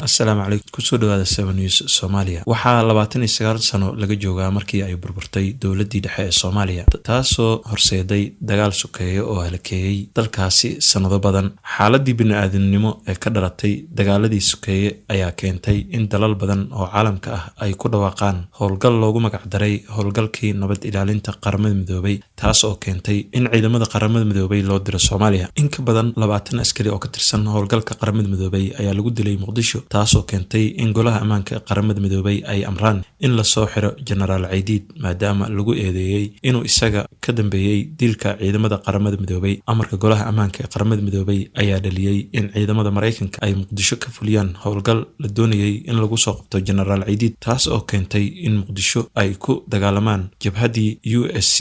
Asalaamu calaykum, kusoo dhawaada Seven News Soomaaliya. Waxaa 29 sano laga joogaa markii ay burburtay dowladdii dhexe ee Soomaaliya, taasoo horseeday dagaal sokeeye oo halakeeyey dalkaasi sannado badan. Xaaladii bini-aadamnimo ee ka dhalatay dagaaladii sokeeye ayaa keentay in dalal badan oo caalamka ah ay ku dhawaaqaan howlgal loogu magacdaray howlgalkii nabad ilaalinta Qaramada Midoobay, taas oo keentay in ciidamada Qaramada Midoobay loo diro Soomaaliya. In ka badan 20 askari oo ka tirsan howlgalka Qaramada Midoobay ayaa lagu dilay Muqdisho, taasoo keentay in Golaha Ammaanka Qaramada Midoobay ay amraan in lasoo xiro Jenaraal Caydiid, maadaama lagu eedeeyey inuu isaga ka dambeeyey dilka ciidamada Qaramada Midoobay. Amarka Golaha Ammaanka ee Qaramada Midoobay ayaa dhaliyey in ciidamada Maraykanka ay Muqdisho ka fuliyaan howlgal la doonayey in lagu soo qabto Jenaraal Caydiid, taas oo keentay in Muqdisho ay ku dagaalamaan jabhaddii USC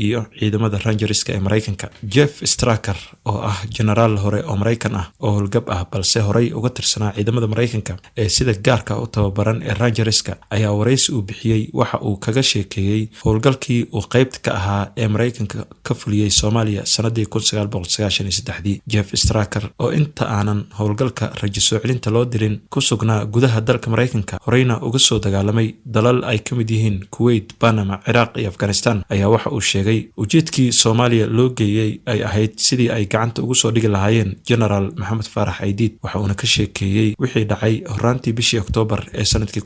iyo ciidamada Rangerska ee Maraykanka. Jeff Stracker, oo ah jenaraal hore oo Maraykan ah oo howlgab ah, balse horey uga tirsanaa ciidamada Maraykanka ee sida gaarka u tababaran ee Rangerska, ayaa waraysi uu bixiyey waxa uu kaga sheekeeyey howlgalkii uu qeybta ka ahaa ee Maraykanka ka fuliyey Soomaaliya sanadii. Jeff Stracker, oo inta aanan howlgalka rajo soo celinta loo dirin ku sugnaa gudaha dalka Maraykanka, horeyna uga soo dagaalamay dalal ay ka mid yihiin Kuwait, Panama, Ciraaq iyo Afghanistan, ayaa waxa uu sheegay ujeedkii Soomaaliya loo geeyey ay ahayd sidii ay gacanta ugu soo dhigi lahaayeen Genaraal Maxamed Faarax Caydiid. Waxa uuna ka sheekeeyey wixii dhacay horaantii bishii Oktoobar ee sanadkii.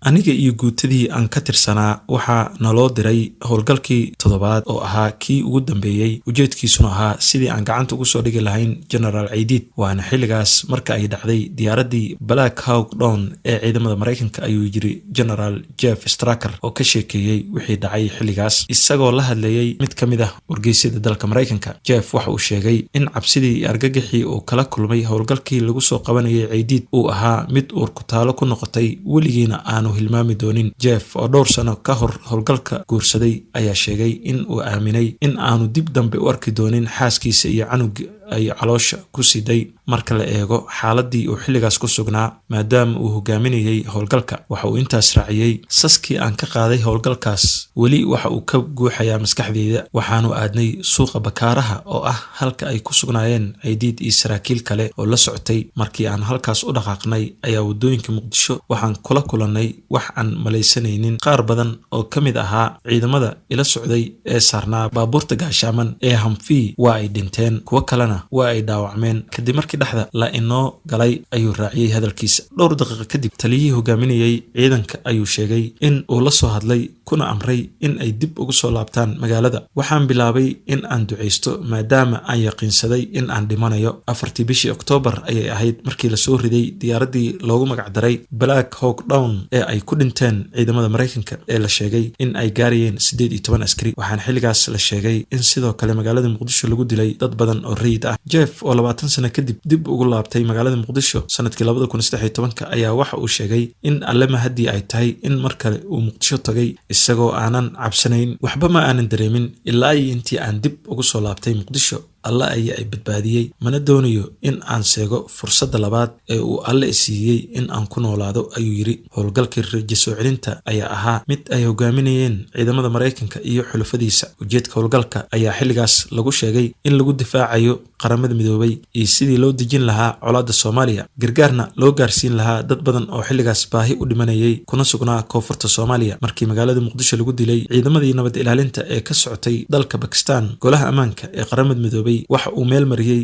Aniga iyo guutadii aan ka tirsanaa waxaa naloo diray howlgalkii toddobaad oo ahaa kii ugu dambeeyey, ujeedkiisuna ahaa sidii aan gacanta ugu soo dhigi lahayn Genaraal Caydiid, waana xilligaas marka ay dhacday diyaaraddii Black Hawk Down ee ciidamada Maraykanka, ayuu yiri Genaraal Jeff Stracker oo ka sheekeeyey wixii dhacay xilligaas, isagoo la hadlayey mid ka mid ah wargeysyada dalka Maraykanka. Jeff waxa uu sheegay in cabsidii iyo argagixii uu kala kulmay howlgalkii lagu soo qabanayay Caydiid uu ahaa mid uur kutaalo ku noqotay, weligiina aanu hilmaami doonin. Jeff, oo dhowr sano ka hor howlgalka guursaday, ayaa sheegay in uu aaminay in aanu dib dambe u arki doonin xaaskiisa iyo canug ay caloosha ku siday, marka la eego xaaladii uu xilligaas ku sugnaa, maadaama uu hogaaminayay howlgalka. Waxa uu intaas raaciyey: "Saskii aan ka qaaday howlgalkaas weli waxa uu ka guuxayaa maskaxdeyda. Waxaanu aadnay suuqa Bakaaraha oo ah halka ay ku sugnaayeen Caydiid iyo saraakiil kale oo la socotay. Markii aan halkaas u dhaqaaqnay ayaa waddooyinka Muqdisho waxaan kula kulannay wax aan malaysanaynin. Qaar badan oo ka mid ahaa ciidamada ila socday ee saarnaa baabuurta gaashaaman ee Humvee waa ay dhinteen, kuwo kalena waa ay dhaawacmeen kadib markii dhexda la inoo galay," ayuu raaciyey hadalkiisa. Dhowr daqiiqo kadib, taliyihii hogaaminayey ciidanka ayuu sheegay in uu la soo hadlay kuna amray in ay dib ugu soo laabtaan magaalada. "Waxaan bilaabay in aan ducaysto, maadaama aan yaqiinsaday in aan dhimanayo." 4-tii bishii Oktoobar ayay ahayd markii lasoo riday diyaaraddii loogu magacdaray Black Hawk Down ee ay ku dhinteen ciidamada Maraykanka ee la sheegay in ay gaarayeen 18 askari. Waxaana xilligaas la sheegay in sidoo kale magaalada Muqdisho lagu dilay dad badan oo rayid ah. Jeff, oo 20 sano kadib dib ugu laabtay magaalada Muqdisho sanadkii 2013-ka, ayaa waxa uu sheegay in alle mahaddii ay tahay in mar kale uu Muqdisho tagay isagoo aanan cabsanayn. "Waxba ma aanan dareemin ilaa iyo intii aan dib ugu soo laabtay Muqdisho. Alle ayaa i badbaadiyey, mana doonayo in aan seego fursadda labaad ee uu Alle siiyey in aan ku noolaado," ayuu yidhi. Howlgalkii rajo soo celinta ayaa ahaa mid ay hogaaminayeen ciidamada Maraykanka iyo xulafadiisa. Ujeedka howlgalka ayaa xilligaas lagu sheegay in lagu difaacayo Qaramada Midoobay iyo sidii loo dejin lahaa colaadda Soomaaliya, gargaarna loo gaarsiin lahaa dad badan oo xilligaas baahi u dhimanayay kuna sugnaa koonfurta Soomaaliya. Markii magaalada Muqdisho lagu dilay ciidamadii nabad ilaalinta ee ka socotay dalka Bakistan, Golaha Ammaanka ee Qaramada Midoobay waxa uu meel mariyey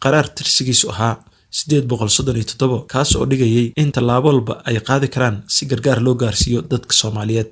qaraar tirsigiisu ahaa 837, kaas oo dhigayay in tallaabo walba ay qaadi karaan si gargaar loo gaarsiiyo dadka Soomaaliyeed.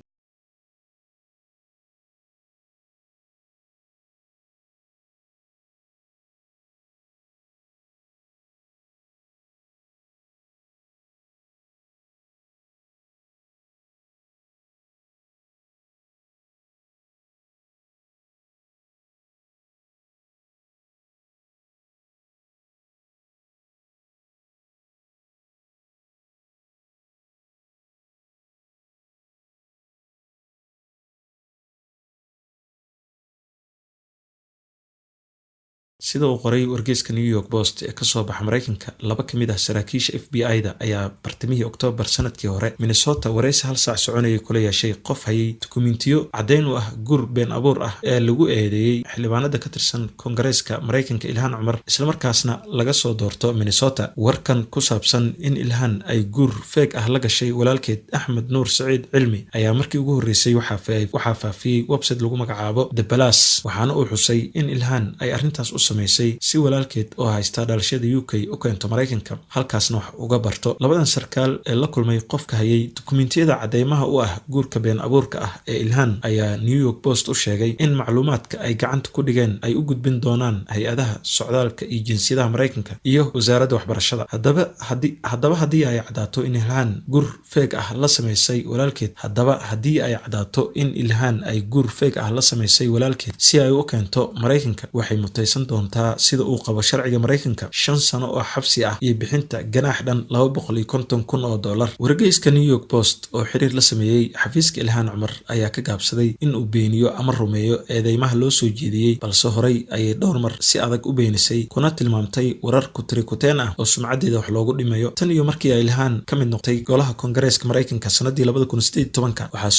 Sida uu qoray wargeyska New York Post ee kasoo baxa Maraykanka, laba ka mid ah saraakiisha FBI-da ayaa bartamihii Oktoobar sanadkii hore Minnesota waraysi hal saac soconayay kula yeeshay qof hayay dukumentiyo caddeyn u ah guur been abuur ah ee lagu eedeeyey xildhibaanada ka tirsan Koongareeska Maraykanka Ilhaan Cumar, islamarkaasna laga soo doorto Minnesota. Warkan ku saabsan in Ilhaan ay guur fake ah la gashay walaalkeed Axmed Nuur Saciid Cilmi ayaa markii ugu horreysay waxaa faafiyey website lagu magacaabo The Palace, waxaana uu xusay in Ilhaan ay arrintaas u samaysay si walaalkeed oo haysta dhalashada UK u keento Maraykanka, halkaasna wax uga barto. Labadan sarkaal ee la kulmay qofka hayay dukumentiyada cadeymaha u ah guurka been abuurka ah ee Ilhaan ayaa New York Post u sheegay in macluumaadka ay gacanta ku dhigeen ay u gudbin doonaan hay-adaha socdaalka iyo jinsiyadaha Maraykanka iyo wasaaradda waxbarashada. Haddaba haddii ay cadaato in Ilhaan guur fake ah la samaysay walaalkeed, haddaba haddii ay cadaato in Ilhaan ay guur fake ah la samaysay walaalkeed si ay u keento Maraykanka, waxay mutaysan doontaa, sida uu qabo sharciga Maraykanka, 5 sano oo xabsi ah iyo bixinta ganaax dhan $250,000. Wargeyska New York Post oo xiriir la sameeyey xafiiska Ilhaan Cumar ayaa ka gaabsaday in uu beeniyo ama rumeeyo eedeymaha loo soo jeediyey, balse horey ayay dhowr mar si adag u beenisay, kuna tilmaamtay warar kutirikuteen ah oo sumcaddeeda wax loogu dhimayo. Tan iyo markii ay Ilhaan ka mid noqotay golaha Koongareeska Maraykanka sanadii 2018-ka, waxaa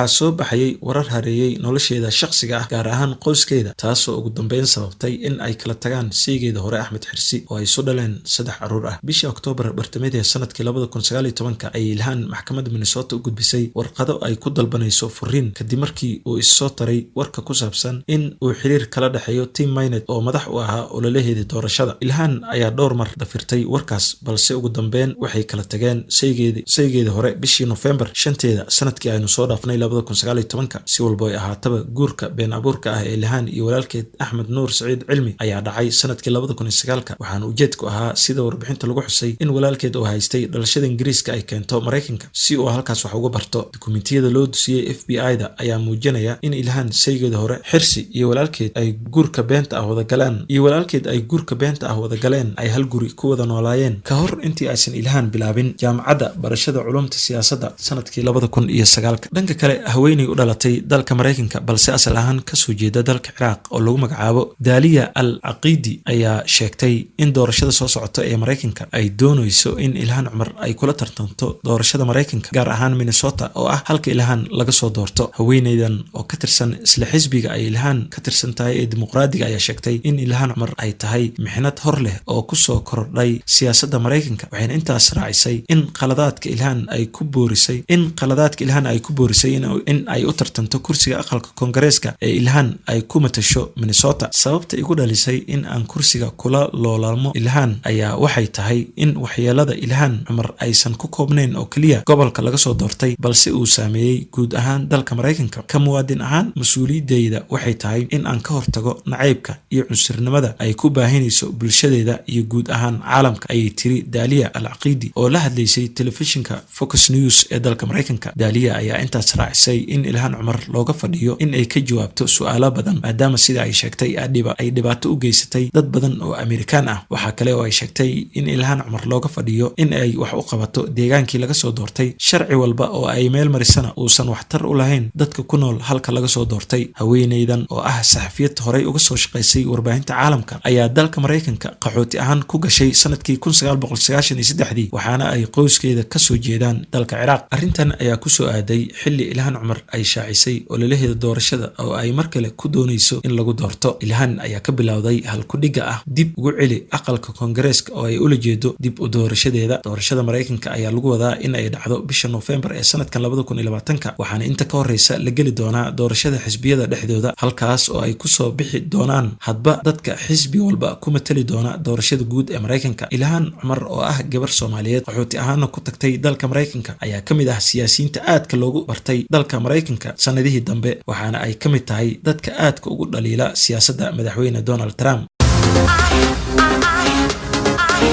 soo baxayay warar hareeyey nolosheeda shakhsiga ah, gaar ahaan qoyskeeda, taasoo ugu dambeyn sababtay in ay kala tagaan seygeeda hore Axmed Xirsi oo ay isu dhaleen saddex carruur ah. Bishii Oktoobar bartamadeeda sanadkii 2019-ka ayay Ilhaan maxkamadda Minnesota u gudbisay warqado ay ku dalbanayso furiin, kadib markii uu issoo taray warka ku saabsan in uu xiriir kala dhexeeyo Tim Mynett oo madax u ahaa ololaheedii doorashada. Ilhaan ayaa dhowr mar dafirtay warkaas, balse ugu dambeyn waxay kala tageen saygeedii hore bishii Nofembar 5-teeda sanadkii aynu soo dhaafnay 2019-ka. Si walbo ay ahaataba, guurka been abuurka ah ee Ilhaan iyo walaalkeed Axmed Nuur Saciid Cilmi ayaa dhacay sanadkii 2009-ka, waxaana ujeedku ahaa, sida warbixinta lagu xusay, in walaalkeed oo haystay dhalashada Ingiriiska ay keento Maraykanka si uu halkaas wax uga barto. Dukumentiyada loo dusiyey FBI-da ayaa muujinaya in Ilhaan saygeeda hore Xirsi iyo walaalkeed ay guurka beenta ah wadagalaan iyo walaalkeed ay guurka beenta ah wadagaleen, ay hal guri ku wada noolaayeen ka hor intii aysan Ilhaan bilaabin jaamacadda barashada culumta siyaasadda sanadkii 2009-ka. Dhanka kale, haweeney u dhalatay dalka Maraykanka balse asal ahaan kasoo jeeda dalka Ciraaq oo lagu magacaabo Daaliya Al Caqiidi ayaa sheegtay in doorashada soo socota ee Maraykanka ay doonayso in Ilhaan Cumar ay kula tartanto doorashada Maraykanka, gaar ahaan Minnesota oo ah halka Ilhaan laga soo doorto. Haweeneydan oo ka tirsan isla xisbiga ay Ilhaan ka tirsan tahay ee Dimuqraadiga ayaa sheegtay in Ilhaan Cumar ay tahay mixnad hor leh oo kusoo kordhay siyaasadda Maraykanka, waxayna intaas raacisay in qaladaadka Ilhaan ay ku boorisay in ay u tartanto kursiga aqalka Koongareeska ee Ilhaan ay ku matasho Minnesota. "Sababta igu dhalisay in aan kursiga kula loolamo Ilhaan ayaa waxay tahay in waxyeelada Ilhaan Cumar aysan ku koobnayn oo keliya gobolka laga soo doortay, balse uu saameeyey guud ahaan dalka Maraykanka. Ka muwaadin ahaan, mas-uuliyadeyda waxay tahay in aan ka hortago nacaybka iyo cunsurnimada ay ku baahinayso bulshadeeda iyo guud ahaan caalamka," ayay tiri Daaliya Al Caqiidi oo la hadlaysay telefishinka Fox News ee dalka Maraykanka. Daaliya ayaa intaas raacisay in Ilhaan Cumar looga fadhiyo in ay ka jawaabto su-aalo badan, maadaama, sida ay sheegtay, ay dhibaato u geysatay dad badan oo Amerikaan ah. Waxaa kale oo ay sheegtay in Ilhaan Cumar looga fadhiyo in ay wax u qabato deegaankii laga soo doortay, sharci walba oo ay meel marisana uusan waxtar u lahayn dadka ku nool halka laga soo doortay. Haweeneydan oo ah saxafiyad horey uga soo shaqaysay warbaahinta caalamka ayaa dalka Maraykanka qaxooti ahaan ku gashay sanadkii 1993-dii, waxaana ay qoyskeeda kasoo jeedaan dalka Ciraaq. Arrintan ayaa kusoo aaday xilli Ilhaan Cumar ay shaacisay ololaheeda doorashada oo ay mar kale ku doonayso in lagu doorto. Ilhaan ayaa ka bilowday halkudhigga ah "Dib ugu celi aqalka Koongareeska", oo ay ula jeedo dib u doorashadeeda. Doorashada Maraykanka ayaa lagu wadaa in ay dhacdo bisha Noofembar ee sanadkan 2020-ka, waxaana inta ka horeysa la geli doonaa doorashada xisbiyada dhexdooda, halkaas oo ay kusoo bixi doonaan hadba dadka xisbi walba ku matali doona doorashada guud ee Maraykanka. Ilhaan Cumar oo ah gabar Soomaaliyeed, qaxooti ahaana ku tagtay dalka Maraykanka, ayaa ka mid ah siyaasiyiinta aadka loogu bartay dalka Maraykanka sanadihii dambe, waxaana ay ka mid tahay dadka aadka ugu dhaliila siyaasadda madaxweyne Donald Trump. I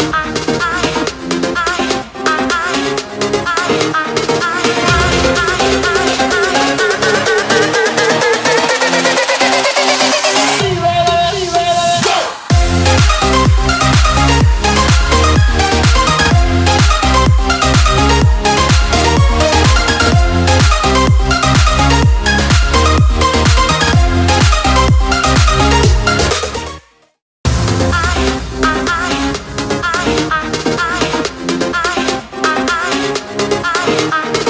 I